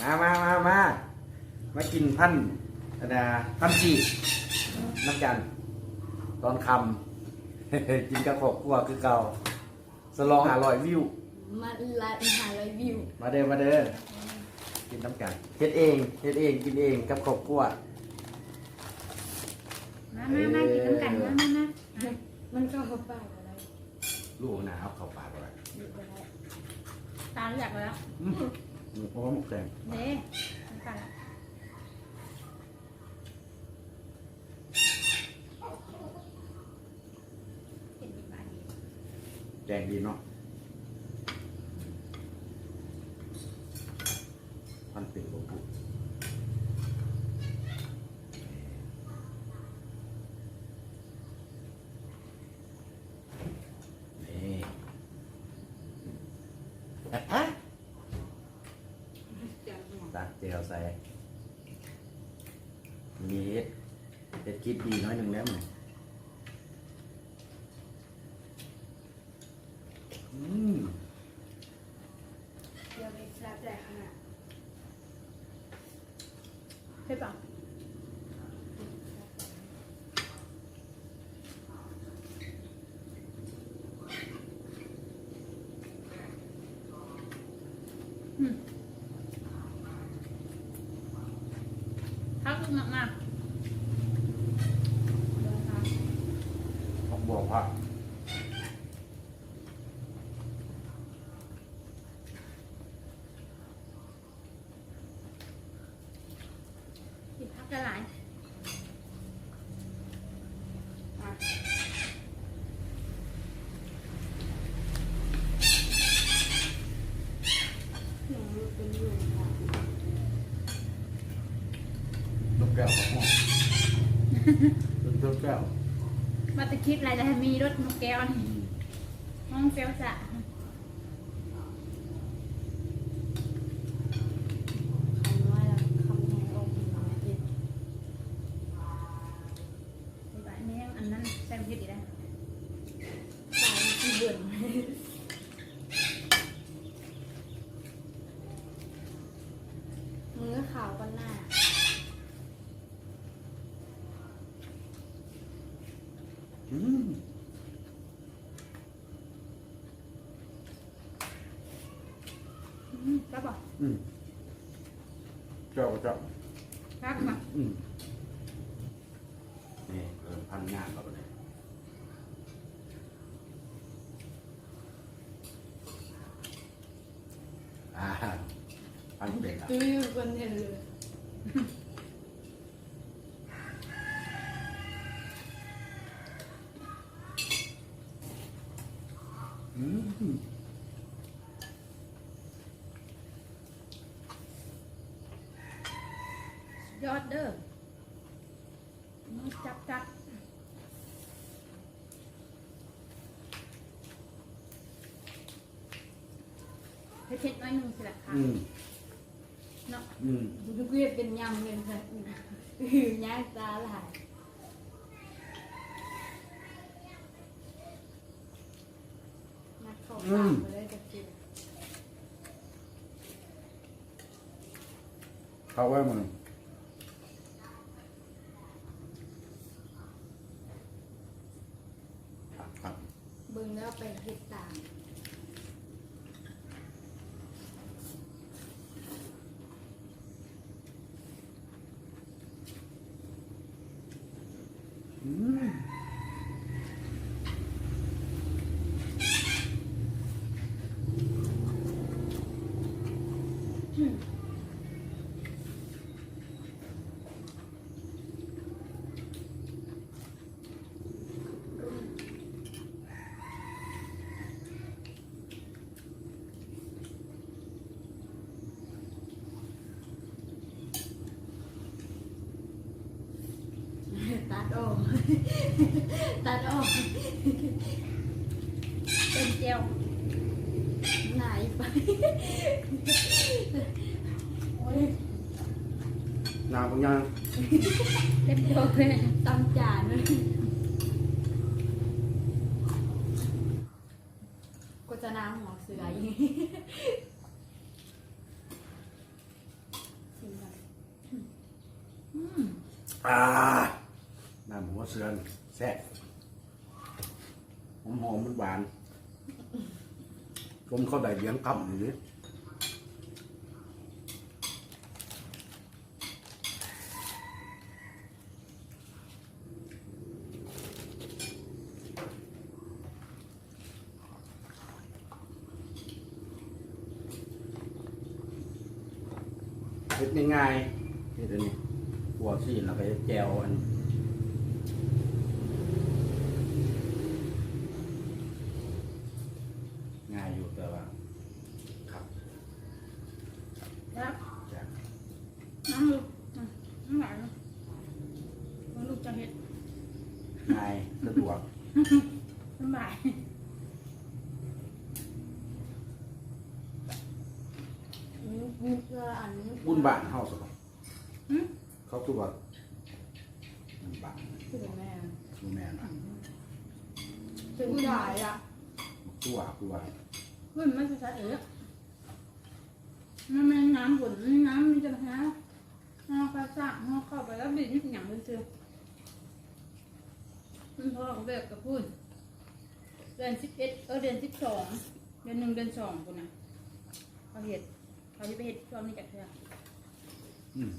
ມາ ມາ ມາ ມາ ມາກິນພັນ ອັນນາ ພັນກີບນຳກັນຕອນຄ່ຳ ກິນກັບຄອບຄົວຄືເກົ່າ ສະຫຼອງຫ້າຮ້ອຍວິວ ມາລະຫ້າຮ້ອຍວິວ ມາເດີ ມາເດີ ກິນນຳກັນ ເຮັດເອງ ເຮັດເອງ ກິນເອງກັບຄອບຄົວ ມາ ມາ ມາ ກິນນຳກັນ ມາ ມາ ມາ ມັນເຂົ້າປາກບໍ່ໄດ້ ລູກໜ້າເອົາເຂົ້າປາກບໍ່ໄດ້ ຕາເລືອກແລ້ວ ອືມ ໂອ້ ໝາກແຕງເດ້ ນ້ຳຕານ ແກງດີເນາະ ມັນເປັນບໍ່ບຸ ນີ້ ຕັກແຈ່ວໃສ່ ນີ້ເຮັດ ເຮັດຄລິບດີໜ້ອຍໜຶ່ງແລ້ວ ອືມ ເຜັດບໍ່? ອືມ ຜັກມາກໆ ຜັກບວບ ຜັກ ກິນຜັກຫຼາຍໆ ນົກແກ້ວ ເປັນນົກແກ້ວ ວ່າແຕ່ຄິດຫຼາຍແລ້ວ ມີລົດນົກແກ້ວນີ້ ອືມ ຮ້ອງແຊວຊະ. ຄຳນ້ອຍລະຄຳໃຫຍ່ອອກເປັນນ້ອຍເຮັດ ແມ່ນຫຍັງອັນນັ້ນໃສ່ເຜັດອີກແລ້ວ ຂາວຄືເບິ່ນ ມືຂາວກວ່າໜ້າ ອືມ. ອືມ ແຊບບໍ່? ອືມ ແຊບ ແຊບ ແຊບບໍ່? ອືມ ນີ້ເລີ່ມພັນງານແລ້ວບັດນີ້ ອ່າ ພັນເປັນລະ ຄືຄົນເຫັນເລີຍ. ອືມ ຍອດເດີ ມືຈັບໆ ເຜັດໆ ໜ້ອຍໜຶ່ງຊິລະ ອືມ ເນາະ ອືມ ເຮັດເປັນຍຳເລີຍ ຍ່າງຕາຫຼາຍ ນັກເຂົ້າ ອືມ ຕາມໄປເລີຍຈັກທີ ເຂົ້າໄວ້ມື້ນີ້ ເບິ່ງແລ້ວໄປເຮັດຕາມ. ອືມ ອືມ. ຕັດອອກ ຕັດອອກ ເປັນແຈ່ວ ໜາໄປ ໂອ້ຍ. ນາງບັກຍາງ ເຕັມໂຕເລີຍ ຕຳຈານເລີຍ. ອ່າ ນ້ຳຫົວເສືອນແຊບ ຫອມໆ ມັນຫວານ ສົມເຂົາໄດ້ຫຼຽງຄຳອີ່ຫຼີ. ເຮັດງ່າຍໆ ເຮັດອັນນີ້ ຂົ້ວຊີ້ນ ແລ້ວກໍເຮັດແຈ່ວ ອັນ ງ່າຍຢູ່ ແຕ່ວ່າຄັກ ແຊບ ແຊບ. ນ້ຳລູກ ນ້ຳຫຼາຍເນາະ ເບິ່ງລູກເຈົ້າເຮັດ ງ່າຍ ສະດວກ ສະບາຍ. ອືມ ບຸນບ້ານເຮົາຊັ້ນບໍ? ຫືມ? ເຂົາຄືວ່າບຸນບ້ານ ຄືບໍ່ແມ່ນ ບໍ່ແມ່ນ ອືມ ເປັນຜູ້ຊາຍອະ ຕົວະຄືວ່າ ມັນມາຈາກໃສເອີ? ມັນແມ່ນນ້ຳຝົນ ນ້ຳມີແຕ່ແຮງ ເຮົາກໍສ້າງ ເຮົາເຂົ້າໄປແລ້ວດິນຫຍັງຊື່ໆ ມັນພໍເອົາແບກກັບພຸ້ນ ເດືອນສິບເອັດ ເອີ ເດືອນສິບສອງ ເດືອນໜຶ່ງ ເດືອນສອງພຸ້ນນະ ເຂົາເຮັດ ເຂົາຊິໄປເຮັດຊ່ວງນີ້ຈັກເທື່ອ ອືມ.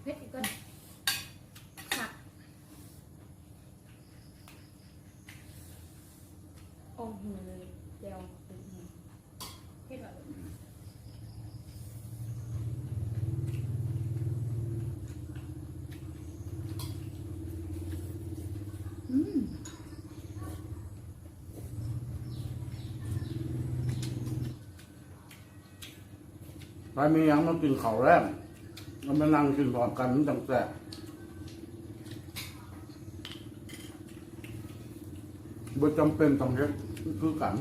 ເຜັດອີກກ່ອນ ຄັກ ໂອ້ໂຫ ແຈ່ວ ເຜັດວ່າ ອືມ ອືມ. ໃຜມີຫຍັງມາກິນເຂົ້າແລງ ແລ້ວມານັ່ງກິນພ້ອມກັນ ມັນຈັ່ງແຊບ. ບໍ່ຈຳເປັນຕ້ອງເຮັດຄືກັນ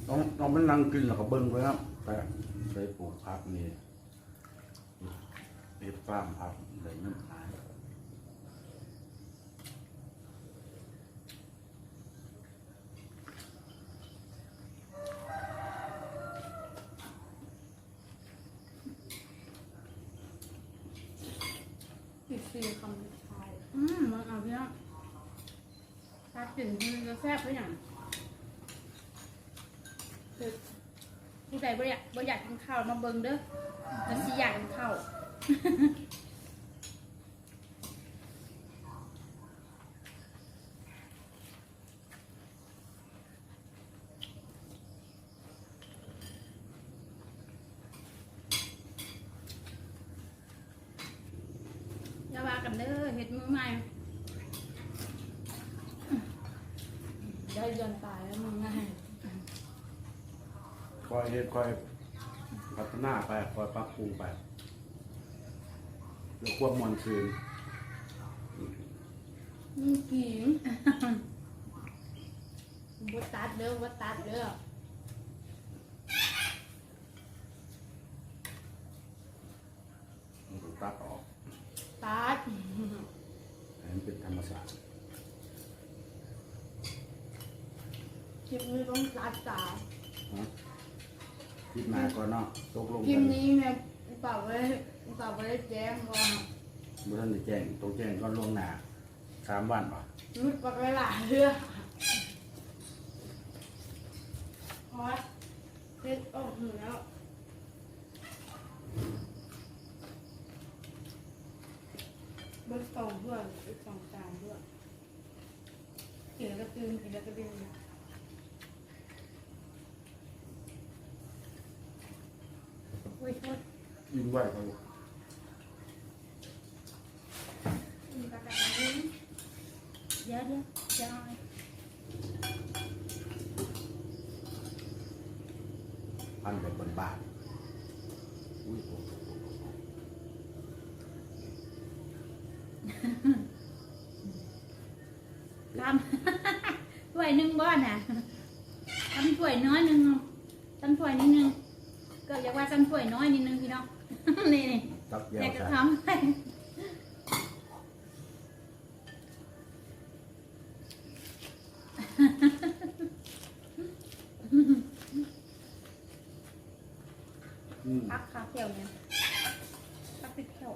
ຕ້ອງ ຕ້ອງໄປນັ່ງກິນແລ້ວກໍເບິ່ງໄປນຳ ແຕ່ໄດ້ປູກຜັກນີ້ ເຮັດຟາມຜັກໄດ້ເງິນຫຼາຍ. ອີກສີ່ຄຳສຸດທ້າຍ ອືມ ມັນເອົາເລື່ອງ ຖ້າກິນມັນຈະແຊບຄືຫຍັງ ຜູ້ໃດບໍ່ຢາກ ບໍ່ຢາກກິນເຂົ້າມາເບິ່ງເດີ ແລ້ວຊິຢາກກິນເຂົ້າ. ຢ່າວ່າກັນເດີ ເຮັດມື້ໃໝ່ ໄດ້ຍ້ອນຕາຍແລ້ວມື້ໃໝ່ ຄ່ອຍເຮັດ ຄ່ອຍພັດທະນາໄປ ຄ່ອຍປັບປຸງໄປ ເພື່ອຄວາມມ່ວນຊື່ນ. ມັນກິນ ບໍ່ຕັດເດີ ບໍ່ຕັດເດີ ມັນຕ້ອງຕັດອອກ ຕັດ ໃຫ້ມັນເປັນທຳມະຊາດ. ຄລິບນີ້ຕ້ອງຕັດຕາ ຮະ? ຄລິບໜ້າກ່ອນເນາະ ຕົກລົງກັນ ຄລິບນີ້ແມ່ນ ປາກບໍ່ໄດ້ ປາກບໍ່ໄດ້ແຈ້ງວ່າ ບໍ່ທັນໄດ້ແຈ້ງ ຕ້ອງແຈ້ງກ່ອນລ່ວງໜ້າ ສາມວັນບໍ? ຫຼຸດປາກໄວ້ຫຼາຍເທື່ອ ຮອດ ເຮັດອອກຫູແລ້ວ ເບິດສອງຖ້ວຍ ອີກສອງຈານດ້ວຍ ກິນແລ້ວກໍຕື່ມ ກິນແລ້ວກໍດື່ມ. ໂອ້ຍ ໂທດ ອີ່ມໄວເຂົາ ດຽວໆ ດຽວ ພັນແບບບ້ານໆ ອຸ້ຍ ໂອ້ໂຫ ຄຳ ນະ ຊ້ຳຖ້ວຍໜ້ອຍໜຶ່ງ ຊ້ຳຖ້ວຍນິດໜຶ່ງ ກໍຮຽກວ່າຊ້ຳຖ້ວຍນ້ອຍນິດໜຶ່ງພີ່ນ້ອງ ນີ້ໆ ຕັກແຈ່ວ ແລ້ວກໍ ໃສ່ ທຳ ອືມ ຜັກຄາແຂ້ວນີ້ ຜັກຕິດແຂ້ວ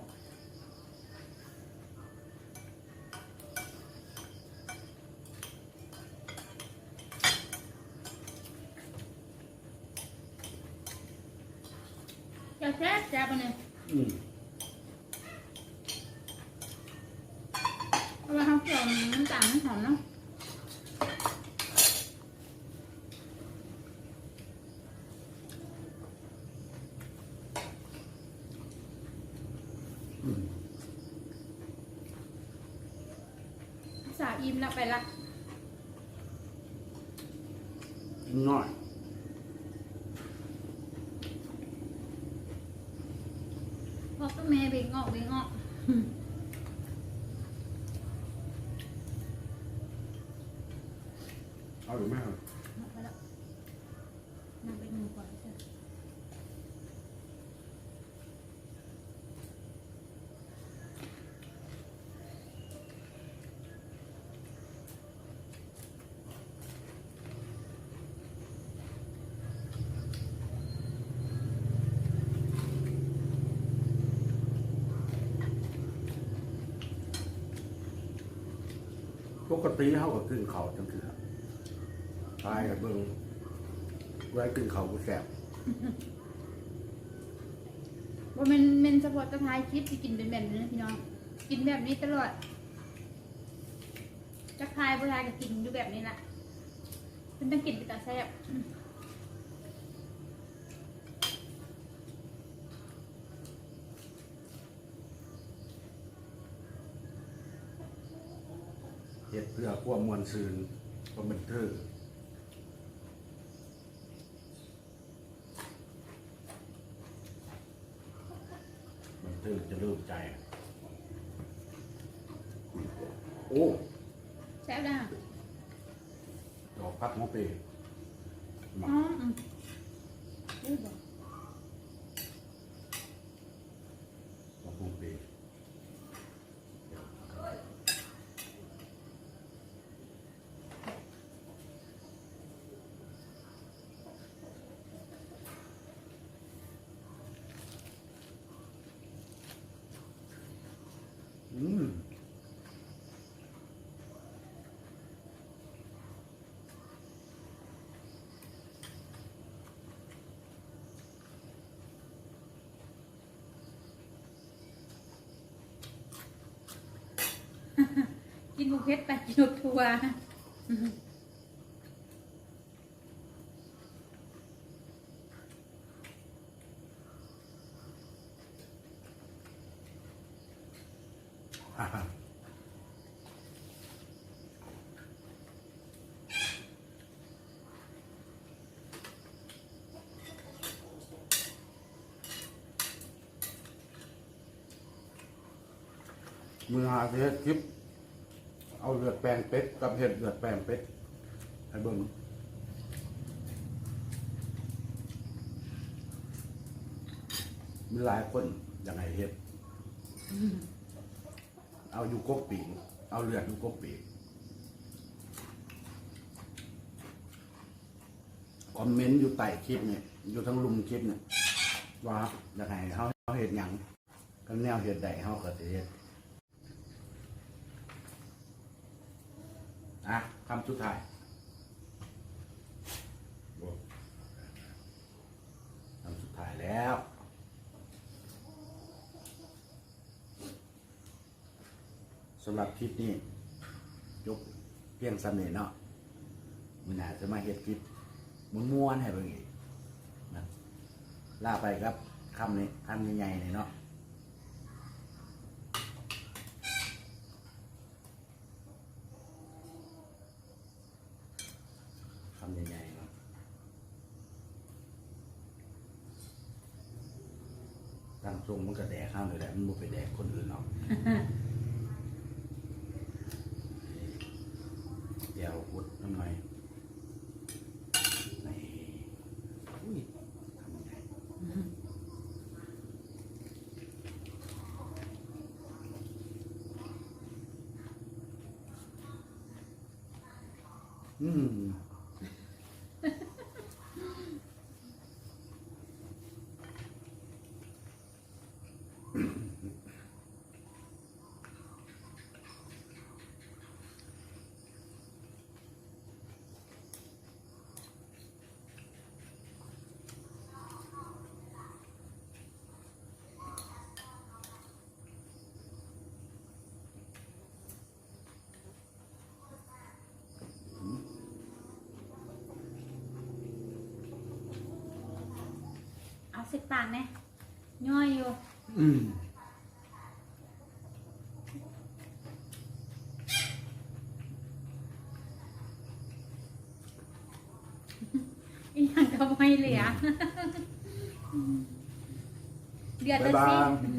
ແຊບໆ ແຊບອັນນີ້ ອືມ ເພາະວ່າເຮົາກຽວນ້ຳຕານມັນຫອມເນາະ ອືມ ສາອີ່ມລະ ໄປລະ ອີ່ມນ້ອຍ ພໍ່ກັບແມ່ເບັງອອກ ເບັງອອກ ເອົາຢູ່ແມ່ ນັ່ງໄປໜຶ່ງກ່ອນເດີ. ປົກກະຕິເຮົາກໍກິນເຂົ້າຈັ່ງຊີ້ລະ ຕາຍລະເບິ່ງ ຜູ້ໃດກິນເຂົ້າບໍ່ແຊບ. ບໍ່ແມ່ນ ແມ່ນສະເພາະແຕ່ຖ່າຍຄລິບຊິກິນເປັນແບບນີ້ນະພີ່ນ້ອງ ກິນແບບນີ້ຕະຫຼອດ ຈັກຖ່າຍບໍ່ຖ່າຍກໍກິນຢູ່ແບບນີ້ລະ ເປັນຕາກິນເປັນຕາແຊບ. ເຮັດເພື່ອຄວາມມ່ວນຊື່ນ ຄວາມບັນເທີງ ບັນເທີງຈະເລີນໃຈ. ໂອ້ ແຊບເດີ້ ດອກຜັກຫົວເປ ໝາກ ອໍ ອືມ ດອກຫົວເປ. ອືມ ກິນບໍ່ເຜັດ ໄປກິນບັກຖົ່ວ. ມື້ໜ້າຊິເຮັດຄລິບເອົາເລືອດແປງເປັດກັບເຫັດເລືອດແປງເປັດໃຫ້ເບິ່ງ. ມີຫຼາຍຄົນຢາກໃຫ້ເຮັດ ເອົາຢູ່ກົກປີກ ເອົາເລືອດຢູ່ກົກປີກ. ຄອມເມັນຢູ່ໃຕ້ຄລິບນີ້ ຢູ່ທາງລຸ່ມຄລິບນີ້ ວ່າຢາກໃຫ້ເຮົາເຮັດຫຍັງ ຄັນແນວເຮັດໄດ້ເຮົາກໍຊິເຮັດ. ອ່ະ ຄຳສຸດທ້າຍ ໂອ້ ຄຳສຸດທ້າຍແລ້ວ. ສຳລັບຄລິບນີ້ຈົບພຽງສ່ຳນີ້ເນາະ. ມື້ໜ້າຈະມາເຮັດຄລິບມ່ວນໆໃຫ້ເບິ່ງອີກນະ. ລາໄປກັບຄຳນີ້ ຄຳໃຫຍ່ໆນີ້ເນາະ. ຄຳໃຫຍ່ໆເນາະ. ຮ່າງຊົງມັນກະແດກເຮົານີ້ແຫຼະ ມັນບໍ່ໄປແດກຄົນອື່ນເນາະ. ແຈ່ວອົດນຳໜ້ອຍ. ອືມ ເອົາໃສ່ປາກແດ່ ຍ້ອຍຢູ່. ອືມ ອີຫຍັງກໍບໍ່ໃຫ້ເຫຼືອ ອືມ ເຫຼືອແຕ່ຊີ້ນ.